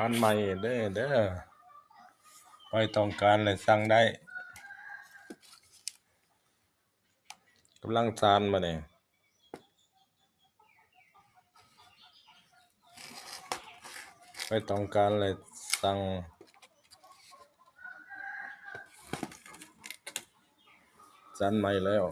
ອັນໃໝ່ເດີ້ ເດີ້ ໃຜຕ້ອງການແລ້ວສັ່ງໄດ້. ກຳລັງສານມານີ້ ໃຜຕ້ອງການແລ້ວສັ່ງ ສານໃໝ່ແລ້ວ.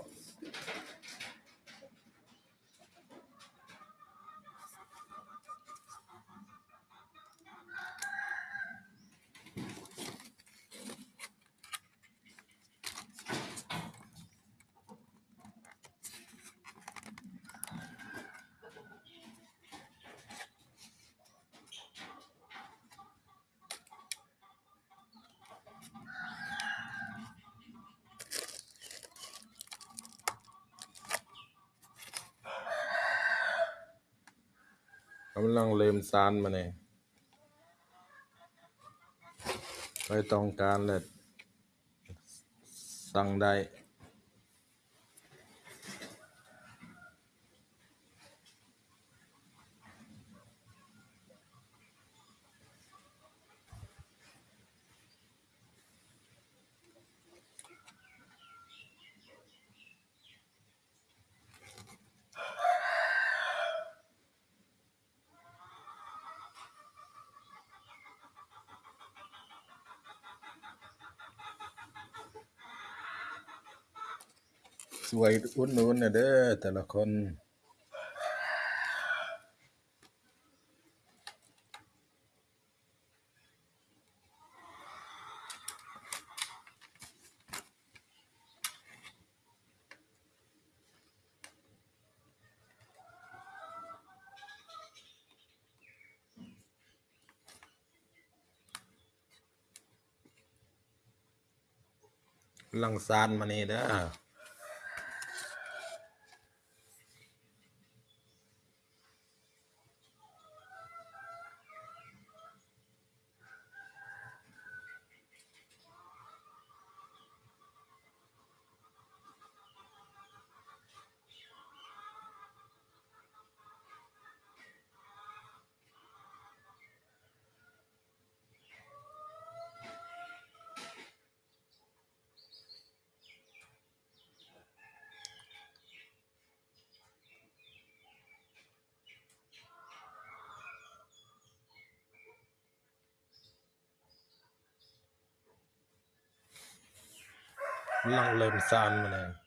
ກຳລັງເລີ່ມສານມານີ້ ໃຜຕ້ອງການແລ້ວສັ່ງໄດ້. ຊ່ວຍອຸດໜູນແດ່ເດີ້ແຕ່ລະຄົນ. ຫຼັງສານມານີ້ເດີ້. ຫຼັງເລີ່ມສານມາແລ້ວ.